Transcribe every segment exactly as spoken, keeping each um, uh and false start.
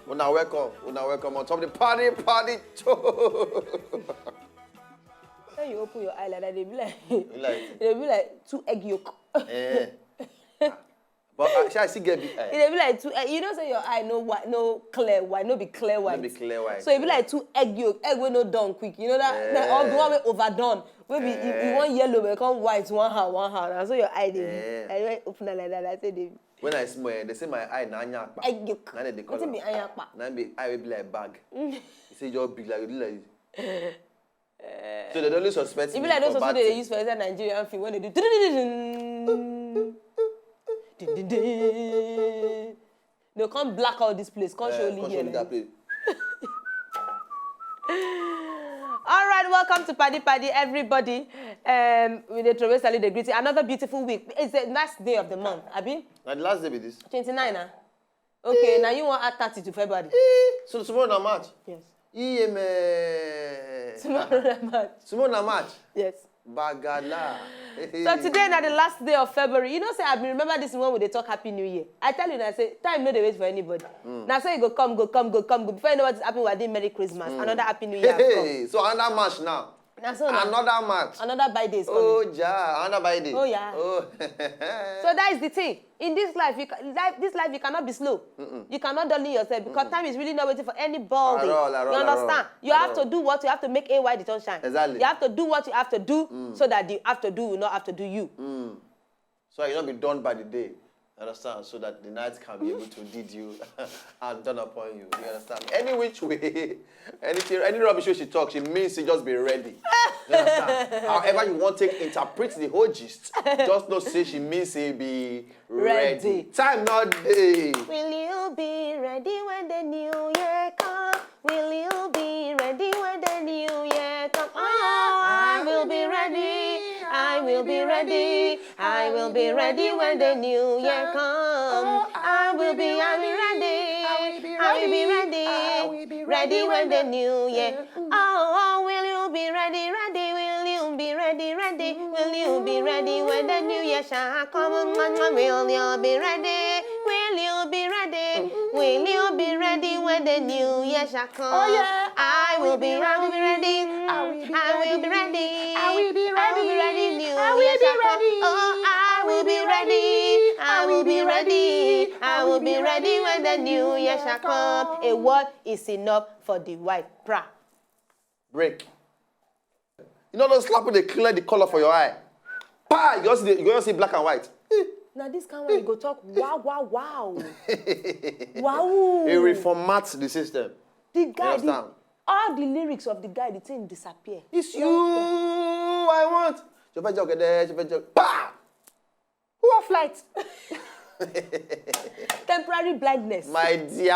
Una welcome, una welcome on top of the party, party show. When you open your eye like that, they be like, Like, they be like two egg yolk. eh. But uh, shall I still get big eye? They be like two. Eh, you know, say your eye no white, no clear white, no be clear white. No be clear white. So it be like two egg yolk, egg wey no done quick. You know that? That or the one wey overdone. Wey be you, you want yellow, but come white one how, one how. Now so your eye dey. Eh. I open am like that. I say they When I smell, eh, they say my eye na anyakpa. Egg yolk. Na they dey call Wetin be am. anyakpa? Na be eye wey be like bag. You say just big like, like. So they don't suspect E me be like for those bad ones they thing. Use for inside Nigerian film when they do. Dun, dun, dun. They come black all this place, come show Eh, only come show here. me that place. All right, welcome to Paddy Paddy, everybody. Um, with the Trove Salute, the greeting. Another beautiful week. It's the last day of the month, abi? Na the last day be this. Twenty-nine, ah. Okay, now you want add thirty to February. So tomorrow na March. Yes. Iye me. Tomorrow na March. Tomorrow na March. Yes. Bagala. So today na the last day of February. You know say I been remember this one wey dey talk Happy New Year. I tell you na say time no dey wait for anybody. Na so e go come, go come, go come, go before you know what is happening, we are doing Merry Christmas. Another Happy New Year has come. Hey, so another March now. Na so na. Another March. Another birthday is coming. Oh, ja, another birthday. Oh, yeah. Oh. So that is the thing. In this life, you can, life, this life, you cannot be slow. You cannot dulling yourself because time is really not waiting for anybody. At all, at all, You at understand? all. You At have to all. Do what you have to make A Y the sunshine. Exactly. You have to do what you have to do so that the have to do will not have to do you. So you not be done by the day. You understand? So that the night can be able to lead you and dawn upon you. You understand? Any which way, anything, any rubbish wey she talk, she means she just be ready. You understand? However you want to interpret the whole gist, just know say she means say be ready. Ready. Time not day. Will you be ready when the new year come? Will you be ready when the new year come? Oh, I will be ready. I will be ready. I will be ready when the new year come. I will be, I will be ready. I will be ready. Ready when the new year. Oh, oh, will you be ready, ready? Will you be ready, ready? Will you be ready when the new year shall come? Mm, mm, mm. Will you be ready? Will you be ready? Will you be ready when the new year shall come? Oh, yeah. I will be, I will be ready. I will be ready. I will be ready. I will be ready. New year shall come. Oh, I will be ready. I will be ready. I will be ready when the new year shall come. A word is enough for the wife. Pra. Break. You know those slap wey dey clear the color for your eye. Pa! You just see, the, you just see black and white. Now this kind one you go talk wow, wow, wow. Wow. It reformat the system. The guy, understand? The, all the lyrics of the guy, the thing disappear. It's you I want. Jọba jọ gẹdẹ, jọba jọ. Pa! Who off light? Temporary blindness. My dear.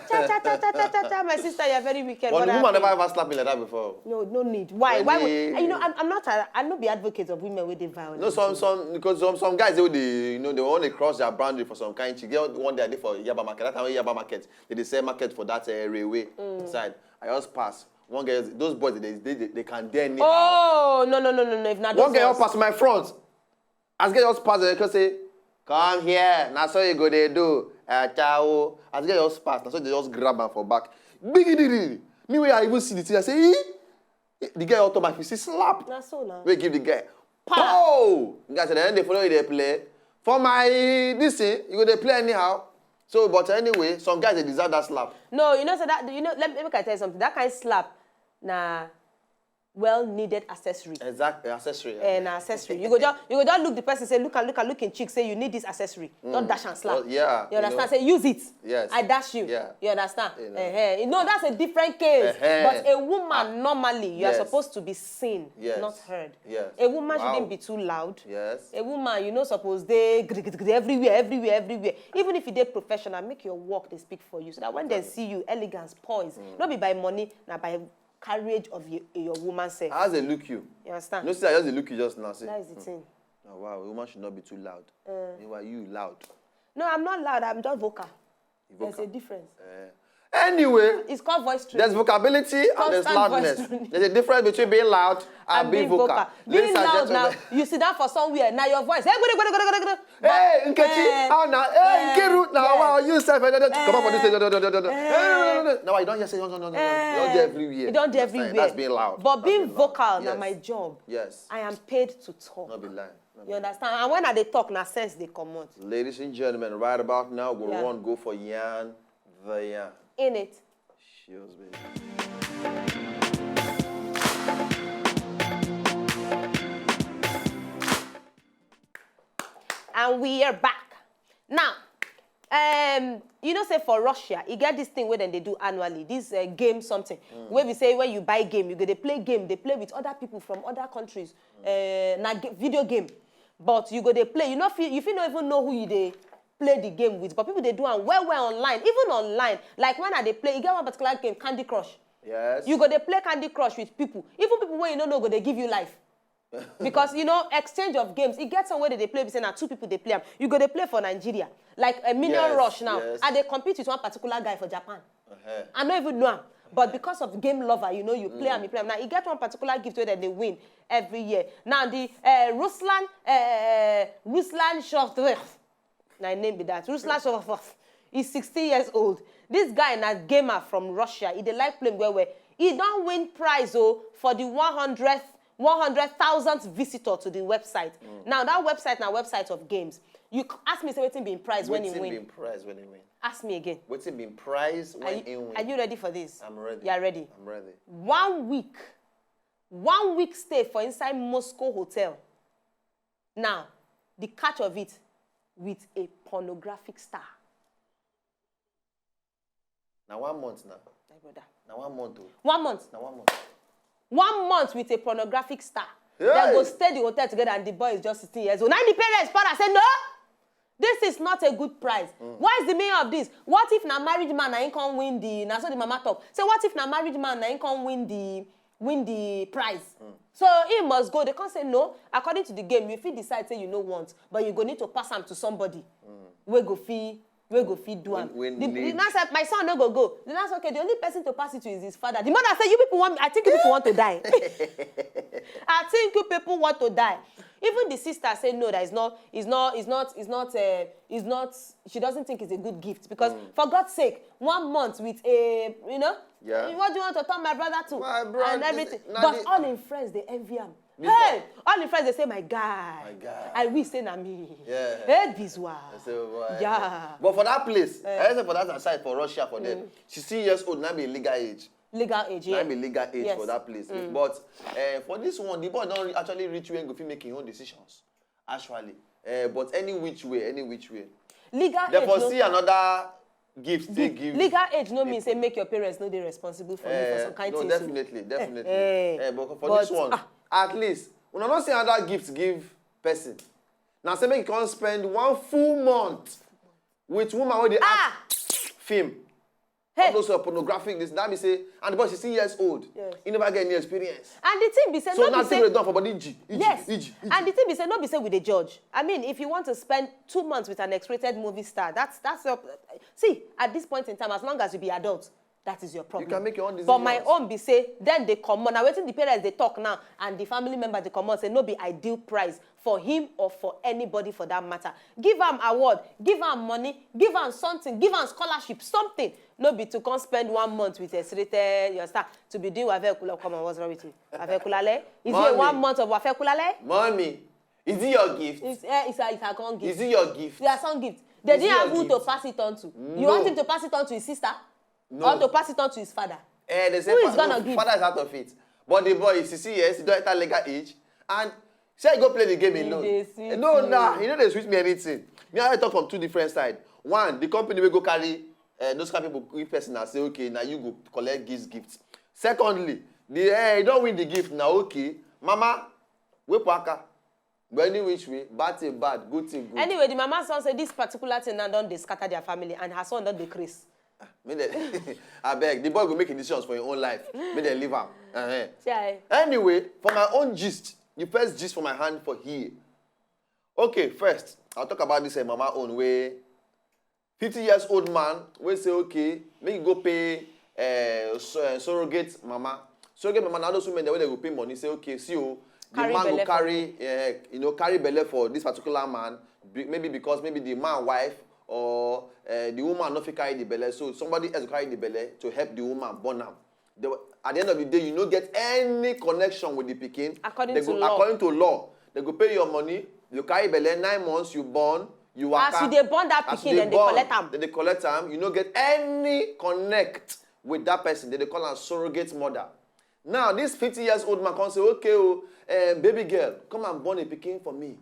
Cha, cha, cha, cha, cha, cha, cha. My sister, you're very wicked. One What woman happened? Never ever slapped me like that before. No, no need. Why? Why would, Really? You know, I'm, I'm not a, I'm not be advocate of women with the violence. No, some some because some some guys they would, you know, they want to cross their boundary for some kind. You get one day I did for Yaba market. That time when Yaba market, they dey sell market for that uh, railway side. I just pass. One guy, those boys they they, they, they can dare anyhow. Oh, no, no, no, no, no. If not One those girl ones. Pass my front. As girl just pass, they can say, "Come here." Now so you go they do. Achawo. As girl just pass, now so they just grab her for back. Bigididi. Me where I even see the thing, I say, "Ee?" The girl automatically see slap. Na so now. We give the guy. Pa! Oh! The guy said, "Then they follow you, they play." For my this thing, you go they play anyhow. So, but anyway, some guys they deserve that slap. No, you know, so that, you know, let me, let me tell you something. That kind of slap, na well needed accessory. Exactly, accessory. Eh, na accessory. You go just, you go just look the person, say, "Look and look and look in cheek," say, "You need this accessory." Don't dash and slap. Well, yeah, You understand? you know. Say, "Use it." Yes. I dash you. Yeah. You understand? You know. Eh, eh. No, that's a different case. Eh, eh. But a woman normally, you are Yes. Supposed to be seen, Yes. Not heard. Yes. A woman Wow. Shouldn't be too loud. Yes. A woman, you know, suppose they gri- gri- gri- everywhere, everywhere, everywhere. Even if you dey professional, make your work they speak for you, so that when they see you, elegance, poise, not be by money, na by carriage of your, your woman self. As they look you. You understand? No, see, I just dey look you just now. See. That is the thing. Oh, wow, a woman should not be too loud. Uh, Meanwhile, you loud. No, I'm not loud. I'm just vocal. You There's vocal. A difference. Eh, Anyway, It's called voice training. there's vocability and there's Constant voice loudness. Training. There's a difference between being loud and, And being vocal. Being Ladies and loud now, gentlemen. You sit down for somewhere, now your voice. Hey, gidi, gidi, gidi, gidi. Hey, Nkechi, Eh, how now? Hey, eh, Nkiru, now eh, wow, you self, no, no, no, come up for this eh, thing, no, no, no, no, no, no, no, no, no, eh. no, no. Now I don't hear say no, no, no, no, no. Eh, You don't do everywhere. You don't do Understand? Everywhere. That's being loud. But being That's being loud. vocal na Yes. my job. Yes. I am paid to talk. Not be lying. Not be You understand? And when I dey talk, na sense dey comot. Ladies and gentlemen, right about now, we'll Yeah. run go for yarn the yarn. In it. Shields, baby. And we are back. Now, um, you know say for Russia, e get this thing wey dem dey do annually, this uh, game something. Wey be say when you buy game, you go dey play game, dey play with other people from other countries. Uh, na ga- video game, but you go dey play. You no fit, you fit no even know who you dey play the game with, but people dey do am well well online, even online. Like when I dey play, e get one particular game, Candy Crush. Yes. You go dey play Candy Crush with people, even people wey you no know go dey give you life. Because you know, exchange of games, e get some wey dem dey play be say na two people dey play am. You go dey play for Nigeria, like a Minion Yes, Rush now. Yes. I dey compete with one particular guy for Japan. Uh-huh. I no even know am, but because of game lover, you know, you play am, you play am. Now e get one particular gift wey dem dey win every year. Now the uh, Ruslan uh, Ruslan Shortrev, na im name be that. Ruslan Shortrev is sixteen years old. This guy na gamer from Russia. He dey like play well well. He don win prize o for the one hundred one hundred thousand visitor to the website. Now that website na website of games. You c- ask me say wetin be im prize when he Wetin win. Been prize when he win? Ask me again. Wetin been prize Are when you, he win? Are you ready for this? I'm ready. You are ready. I'm ready. One week, one week stay for inside Moscow hotel. Now, the catch of it, with a pornographic star. Now one month now. My brother. Now one month. Oh. One month. Now one month. One month with a pornographic star. Hey! They go stay the hotel together and the boy is just sitting years old. Now the parents para say no. This is not a good prize. What's the meaning of this? What if na married man na him come win the na so the mama talk. Say what if na married man na him come win the win the prize. So he must go. They can't say no. According to the game, you fit decide say you no want, but you go need to pass am to somebody. We go fee, we go fee do am. When- when The- need. the- now say my son no go go. The now say okay, the only person to pass it to is his father. The mother say you people want. I think you people want to die. I think you people want to die. Even the sister say no, that is not, is not, is not, is not, uh, is not. She doesn't think it's a good gift because for God's sake, one month with a, you know, Yeah. What do you want to turn my brother to? My brother, And everything. na But the- all him friends they envy him. Before- Hey, all him friends they say my guy. My guy. I wish say na me. Yeah. Hey, this one. So, boy, Yeah. But for that place, Eh. I say for that side for Russia for them, sixteen years old, now be legal age. Legal age. Now Yeah. be legal age Yes. for that place. But uh, for this one, the boy don't re- actually reach where he go fit make his own decisions. Actually, uh, but any which way, any which way. Legal Therefore, age. No, see another gift they give- give. Legal age no mean say make your parents no dey responsible for you for Eh, some kind no, things. So. Definitely, definitely. Eh, Eh, but for but, this one, ah. At least, una no see another gift give person. Now say make you come spend one full month with woman wey dey Ah! act film. Hey. All those uh, pornographic this. That be say, and the boy sixteen years old. Yes. He never get any experience. And the thing be say So no now be thing say dey done for body G, Iji, yes. Iji, Iji. And the thing be say no be say we dey judge. I mean, if you want to spend two months with an X-rated movie star, that's that's your see at this point in time. As long as you be adult, that is your problem. Can make your own But my decisions. Own be say then they come on. Now wetin the parents they talk now and the family members they come on say no be ideal price for him or for anybody for that matter. Give am award, give am money, give am something, give am scholarship, something. No be to come spend one month with a X-rated your star to be doing wafekulale. Come on, what's wrong with you? Wafekulale? Is it a Mommy. One month of wafekulale? Mommy, is it your gift? It's, eh, it's a, it's a con gift. Is it your gift? It's a son gift. They Is it didn't your have who to gift? pass it on to. You No. Want him to pass it on to his sister? No. Or to pass it on to his father? Eh, they say Who is fa- gonna no, give? Father is out of it. But the boy is sixteen years, he don't enter legal age, and say he go play the game He alone. dey sweet No, you. Nah, you know they sweet me anything. Me, I talk from two different sides. One, the company will go carry uh, those kind of people give person and say, okay, now you go collect this gift. Secondly, the eh, you don't win the gift now, okay, mama, we paka. But any which way, bad thing bad, good thing good. Anyway, the mama son say this particular thing now don dey scatter their family and her son don dey craze. Me dey, I beg, the boy go make decisions for your own life. Me dey leave am. Uh-huh. Chai. Anyway, for my own gist, the first gist for my hand for here. Okay, first, I'll talk about this uh, mama own way. fifty years old man wey say, okay, make you go pay uh, so, uh, surrogate mama. Surrogate mama na those women wey dey go pay money, say, okay, see, oh, the man go carry, uh, you know, carry belle for this particular man, maybe because maybe the man wife or uh, the woman no fit carry the belle, so somebody else go carry the belle to help the woman born am. At the end of the day, you no get any connection with the pikin. According to law. According to law, they go pay your money, you carry belle, nine months, you born, you waka. As you dey born that pikin, then they collect am. Then they collect am. You no get any connect with that person. They dey call am surrogate mother. Now, this fifty years old man come say, okay, oh, uh, baby girl, come and born a pikin for me.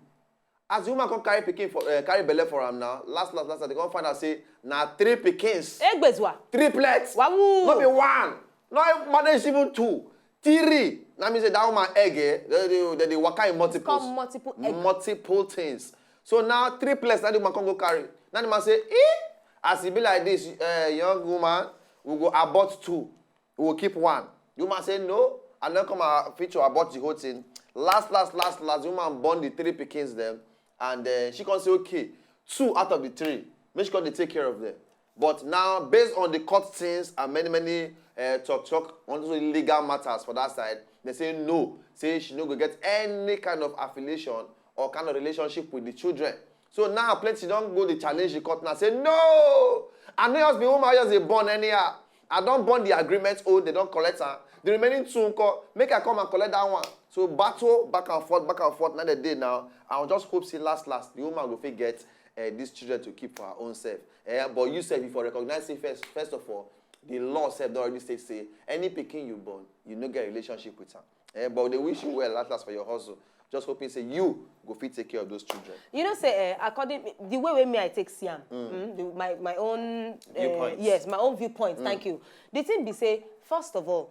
As the woman come carry pikin for uh, carry belle for am now, last last last, they come find out say na three pikins. Egbezua. Triplets. Wawu. No be one. No manage even two. Three. That means that woman egg, eh, they, they, they, they waka in multiples. It's called multiple egg. Multiple things. So now triplets, now the woman come go carry. Now the man say, eh, as e be like this, uh, young woman, we go abort two. We will keep one. The woman say, no, I don't come and fit to abort the whole thing. Last, last, last, last, the woman born the three pikins them. And uh, she can say, okay, two out of the three, make she come dey take care of them. But now, based on the court things and many, many uh, talk talk, on those legal matters for that side, they say no, say she no go get any kind of affiliation or kind of relationship with the children. So now plenty don go dey challenge the court now, say, no, I no just be woman, I just dey born anyhow. I don burn the agreement old, they don collect am. The remaining two nko, make I come and collect that one. So battle back and forth, back and forth, now the day now. I will just hope say last last, the woman go fit get uh, these children to keep for her own self. Uh, but you sef, if you recognize it first, first of all, the law sef don already state say any pikin you born, you no get relationship with am. Uh, but they wish you well, last last for your hustle. Just hoping say you go fit take care of those children. You know say, uh, according the way wey me I take see am, mm, the, my my own uh, viewpoint. Yes, my own viewpoint. Mm. Thank you. The thing be say, first of all,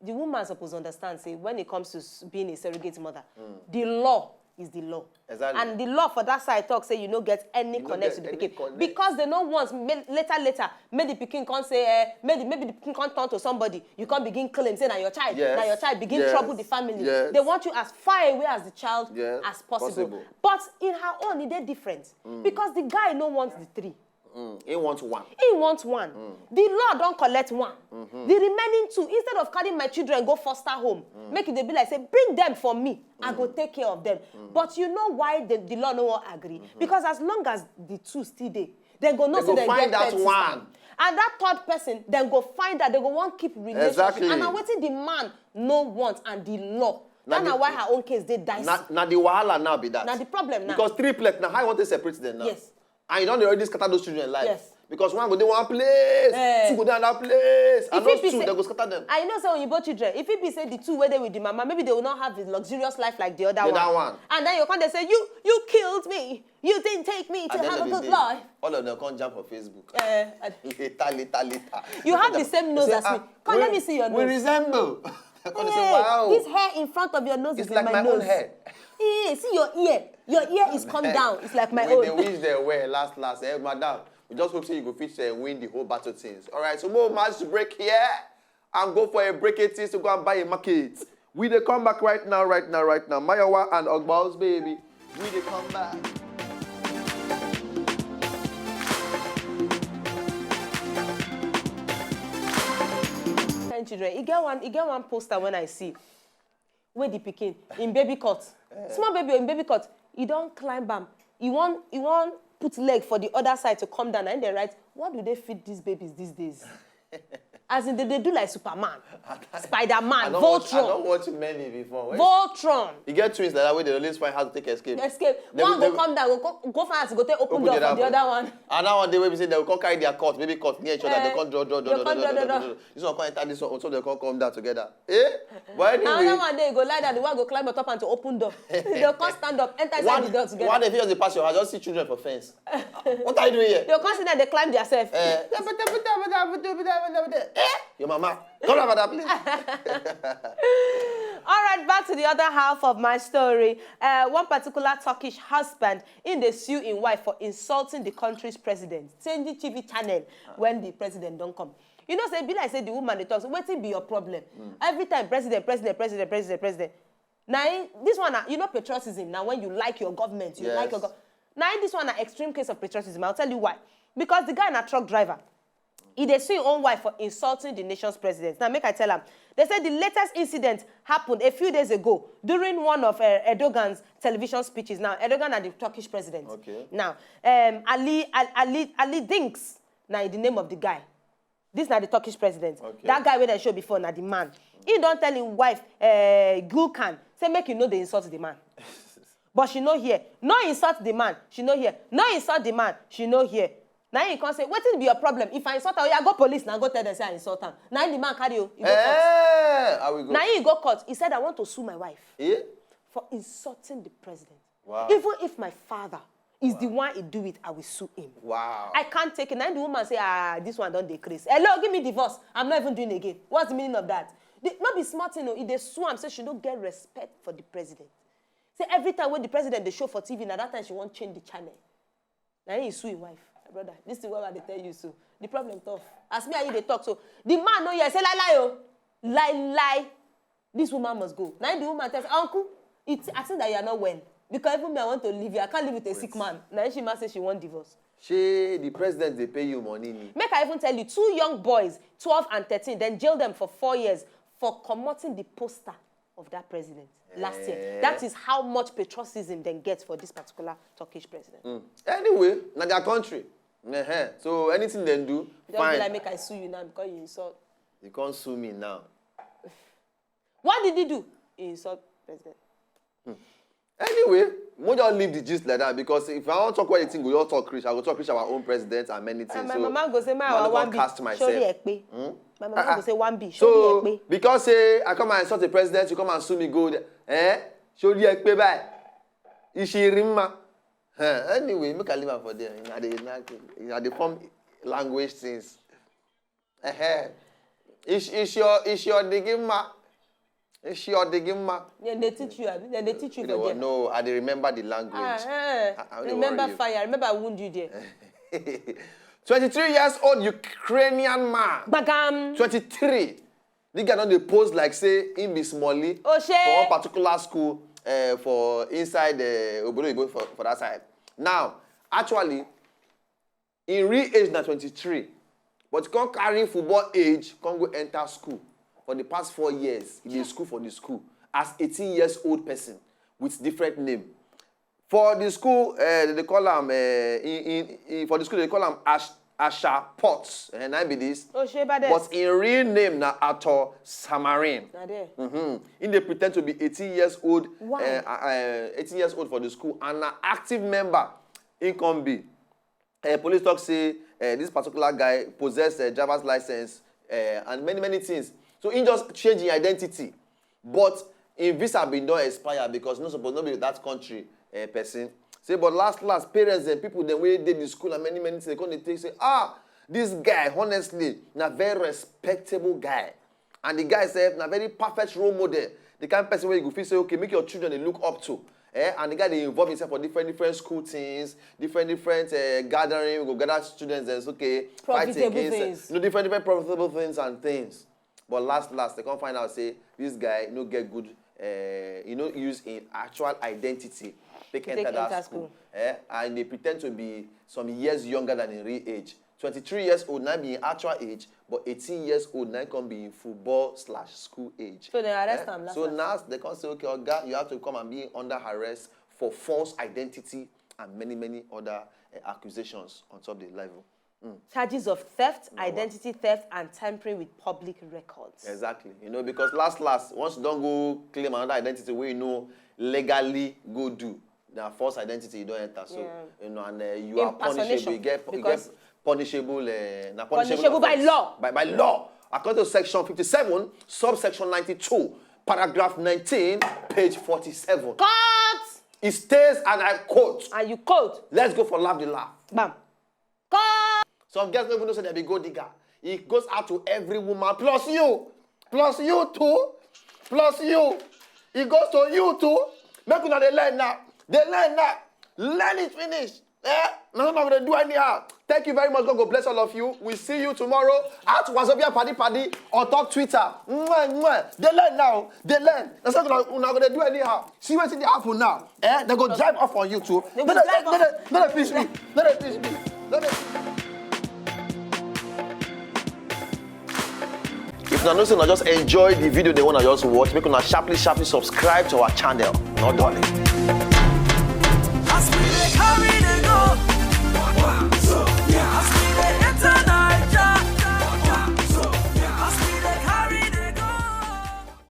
the woman suppose understand say when it comes to s- being a surrogate mother, the law is the law. Exactly. And the law for that side talk say you no get any You no connect get with the any pikin connect. Because they no want make, later later make the pikin come say eh, make the make the pikin come turn to somebody, you come begin claim say na your child, Yes. na your child begin Yes. trouble the family. Yes. They want you as far away as the child Yes. as possible. Possible. But in her own e dey different because the guy no want the three. Mm, he want one. He want one. The law don collect one. The remaining two, instead of carrying my children go foster home, make e dey be like say bring them for me, I go take care of them. But you know why the, the law no wan agree? Because as long as the two still dey, dem go know They say go dem find get that third one. Sister. And that third person, dem go find that they go wan keep relationship. Exactly. And na wetin the man no want and the law. Na That na the- why her own case dey dicey. Na, na the wahala now be that. Na the problem now. Because triplet, now how you want to separate them now? Yes. And you don dey already scatter those children life. Yes. Because one go dey one place, Eh. two go dey another place, and If it those be two, say- dem go scatter them. I know say oyibo children, if it be say the two wey dey with the mama, maybe they will not have the luxurious life like the other The one. other one. And then you come dey say, you, you killed me. You didn't take me to At the end have of a the good day, life. all of them come jump for Facebook. Eh, I- Later, later, later. You They have come the jump. same nose Say, as me. "Ah, Come, let we, me see your we nose. resemble." They come say, Hey, wow. this hair in front of your nose It's is like my my own nose. hair. Hey, see your ear. Your ear is come down. It's like my We own. dey wish them well, last, last. Eh, madam, we just hope say you go fit uh, win the whole battle things. All right, so more match to break here and go for a break it is to go and buy a market. We dey come back right now, right now, right now. Mayowa and Ogbao's baby. We dey come back. Ten children. E get one, e get one poster when I see. Wey the pikin, in baby cot. Small baby, in baby cot. He don climb am. He wan, he wan put leg for the other side to come down. And they write, what do they feed these babies these days? As in, they, they do like Superman, Spider-Man, I don't watch, I Voltron. don't watch many before. When Voltron. You get twins like that where they always find how to take escape. Escape. They One will- go they come down, go, go, go fast, go take open Open door the for the other other one. And that one they will be say they will come carry their cot, maybe cot near each other. They Eh, come draw, draw, draw, they draw, come draw, draw, draw, draw, draw, draw, draw. This one come enter this one, so they come come down together. Eh? But anyway. Another one day you go like that, the one go climb on top and to open door. They come stand up, enter inside One, the door together. one day if you just dey pass your house, just see children for fence. What are you doing here? They come sit there, they climb themselves. Eh, eh? Your mama. Come over that place. All right, back to the other half of my story. Uh, one particular Turkish husband in the sue in wife for insulting the country's president. Change the T V channel when the president don't come. You know, say be like say the woman they talk. So wetin be your problem? Every time president, president, president, president, president. Now this one, na- you know patriotism. Now when you like your government, you like your Yes. government. Now this one, an extreme case of patriotism. I'll tell you why. Because the guy na truck driver. He dey sue him own wife for insulting the nation's president. Now, make I tell am. They say the latest incident happened a few days ago during one of uh, Erdogan's television speeches. Now, Erdogan na the Turkish president. Okay. Now, um, Ali, Ali, Ali, Ali Dinks, na the name of the guy. This na the Turkish president. Okay. That guy wey dem show before na the man. He don tell him wife, uh, Gulkan, say make you no dey insult the man. But she no hear. No insult the man. She no hear. No insult the man. She no hear. Na him come say, wetin be your problem? If I insult am, oya go police na go tell dem say I insult am. Na him the man carry o. He go court. Eh, I will go. Na him go court. He said, I want to sue my wife Eh? for insulting the president. Wow. Even if my father is the one he do it, I will sue him. Wow. I can't take it. Na the woman say, ah, this one don dey craze. Hello, give me divorce. I'm not even doing again. What's the meaning of that? The, no be small thing, no. He dey sue am say she no get respect for the president. Say every time when the president dey show for T V, na that time she wan change the channel. Na him sue him wife. My brother, this thing wey I dey tell you so, the problem tough. As me and you dey talk so, the man no hear say lie lie o, lie lie. This woman must go. Na him the woman tell say, uncle, it, I think that you are not well because even me I want to leave you. I can't live with a sick man. Na him she man say she wan divorce. Shey the president dey pay you money ni? Make I even tell you, two young boys, twelve and thirteen, dem jail them for four years for commoting the poster of that president last year. Eh. That is how much patriotism dem get for this particular Turkish president. Anyway, na their country. Uh-huh. So anything dem do, Just be fine. Like, make I sue you now because you insult. You can't sue me now. What did he do? He insult president. Anyway, we just leave the gist like that because if I want to talk what the thing, we all talk rich. I go talk rich our own president and many things. And my So, mama go say, my man, our no one go be cast myself. Sorry, Ekpe. Hmm? My mama Ah, go say, one be. So Sorry, Ekpe. Because say I come and insult the president, you come and sue me, go there. Eh? Sorry, Ekpe, bye. Ishirimma. Eh, anyway, make I leave am for there. I dey, I dey form language things. Eh, it's, it's your, it's your digimma. It's your digimma. Then they teach you, abi? Then they teach you You know for what? There. No, I dey remember the language. Ah, eh. I, I don't Remember worry. Fire. Remember I wound you there. Twenty-three years old Ukrainian man. Bagam. Twenty-three. This guy don dey pose like say him be smallie Oshe. for one particular school uh, for inside uh, Obodo Oyibo for, for that side. Now, actually, in real age na twenty-three, but come carry football age, come go enter school. For the past four years, he dey school for the school as eighteen years old person with different name. For the school, uh, they call am uh, in, in, in, for the school they call am Ash, Asha Potts, and I be this. Oshe Bade. But in real name na Arthur Samarin. Na there. Mm-hmm. He dey pretend to be eighteen years old. Why? Uh, uh, eighteen years old for the school and na active member. He come be. Uh, police talk say uh, this particular guy possess uh, driver's license uh, and many many things. So he just change his identity. But him visa bin don expire because no suppose no be that country uh, person. Say but last last parents and people dem wey dey the school and many many things they come dey take say ah this guy honestly na very respectable guy. And the guy sef na very perfect role model. The kind person wey you go feel say okay make your children dey look up to. Eh? And the guy dey involve himself for different different school things, different different uh, gathering, we go gather students and say okay fight Profitable against things. You know, different different profitable things and things. But last last they come find out say this guy no get good uh, he no use him actual identity take Take enter that enter school. School. Eh? And they pretend to be some years younger than him real age. Twenty-three years old na be him actual age, but eighteen years old na come be him football slash school age. So they arrest Eh? am last So last. Now they come say okay oga you have to come and be under arrest for false identity and many many other uh, accusations on top the level. Charges of theft, identity theft, and tampering with public records. Exactly. You know, because last last, once you don't go claim another identity where you know legally go do, now false identity you don't enter. So Yeah. you know, and uh, you are Impersonation, punishable. You get, you because get punishable. Uh, na punishable, Punishable by offense. Law. By by law. According to section fifty-seven, subsection ninety-two, paragraph nineteen, page forty-seven. Cut! It states, and I quote, And you quote, "Let's go for laugh the laugh." bam. Cut! Some girls don't even know say they be gold digger. It goes out to every woman, plus you, plus you too, plus you. It goes to you too. Make una dey learn now. Dey learn now. Learn it finish. Eh? No, no, no, do anyhow. Thank you very much. God go bless all of you. We see you tomorrow at Wazobia Paddy Paddy on top Twitter. Mwah, mwah. Dey learn now. Dey learn. That's not gonna, una gonna do anyhow. See what they happen now. Eh? They go drive off on you too. They No, go no, drive no, off. No, no, no, no, please me. No, no, please me. No, no. I know say una just enjoy the video, the one I just watch. Make una sharply, sharply subscribe to our channel. No darling. As we dey carry